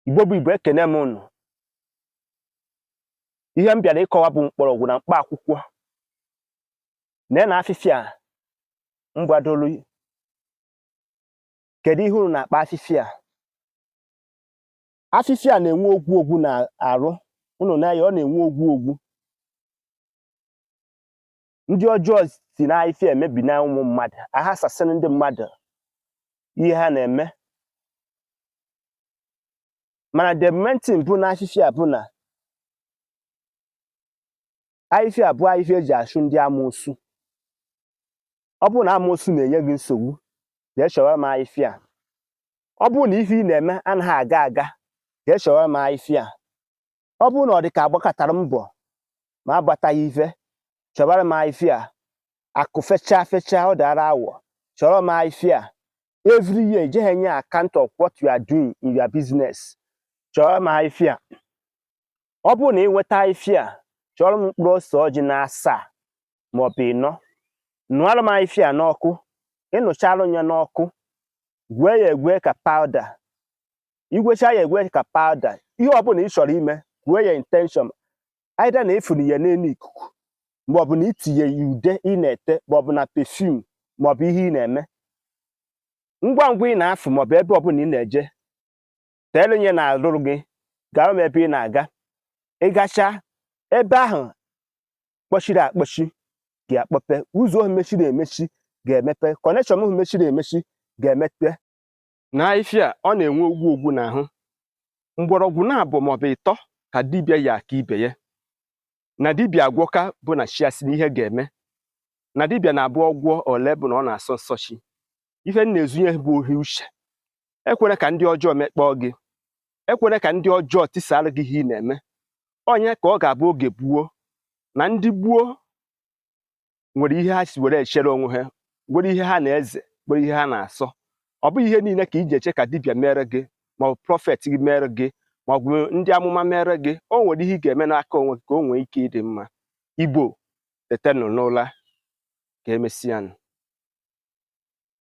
Igbo bụ Igbo, ekene m unu. Ihe m bịara ịkọwa bụ mkpọrọgwụ na mkpa akwụkwọ. Nee na afịfịa a m gwadolu. Kedu ihe unu na-akpa afịfịa a? Afịfịa a na-enwe ogwu ogwu na-arụ unu na ya, ọ na-enwe ogwu ogwu. Ndị ọjọọ si na afịfịa emebi na ụmụ mmadụ, aghasasịrị ndị mmadụ ihe ha na-eme. Mana the main thing bụ na afịfịa bụ na ahịfịa bụ ahịfịa eji achụ ndị amoosu. Ọ bụrụ na amoosu na-enye gị nsogbu, jee chọrọ m ahịfịa. Ọ bụrụ na ife ị na-eme anaghị aga aga, jee chọrọ m ahịfịa. Ọ bụrụ na ọ dị ka agbakọtara mbọ ma agbataghị ife, chọbara m ahịfịa. Akụ fechaa fechaa, ọ dara awọ, chọrọ m ahịfịa. Every year ije ha enye account of what you are doing in your business, chọrọ m ahịfịa. Ọ bụrụ na ị nweta ahịfịa, chọrọ m mkpụrụ ose ọjị na 7 maọbụ 4, nụọrọ m ahịfịa n'ọkụ. Ịnụchalụ ya n'ọkụ, gwee ya egwe ka powder. Igwecha ya egwe ka powder, ihe ọbụla ị chọrọ ime, gwee ya intention, either na efuru ya n'elu ikuku, maọbụ na itinye ya ude ị na-ete, maọbụ na perfume, maọbụ ihe ị na-eme ngwa ngwa ị na-afụ, maọbụ ebe ọbụla ị na-eje, teelu ya na-alụrụ gị. Gara m ebe ị na-aga, ịgacha ebe ahụ kpọchiri akpọchi ga-akpọpe, ụzọ ahụ mechiri emechi ga-emepe, connection ahụ mechiri emechi ga-emepe. Na ahịfịa ọ na-enwe ogwu ogwu n'ahụ. Mgbọrọgwụ na-abụ maọbụ 3 ka dibịa ya aka ibe ya na dibịa agwọka bụ na chi asị na ihe ga-eme na dibịa na-abụ ọgwọ ole bụ na ọ na-asọ nsọ chi. Ife m na-ezunye bụ ohi uche. Ekwere ka ndị ọjọọ mekpọọ gị, ekwere ka ndị ọjọọ tisara gị ihe ị na-eme. Onye ka ọ ga-abụ oge gbuo na ndị gbuo nwere ihe ha si were echere onwe ha, nwere ihe ha na-eze, nwere ihe ha na-asọ. Ọ bụghị ihe niile ka iji eche ka dibịa mere gị, maọbụ prophet gị mere gị, maọbụ ndị amụma mere gị. O nwere ihe ị ga-eme n'aka onwe gị ka o nwee ike ịdị mma. Igbo, tetenụ n'ụla. Ka emesịanụ.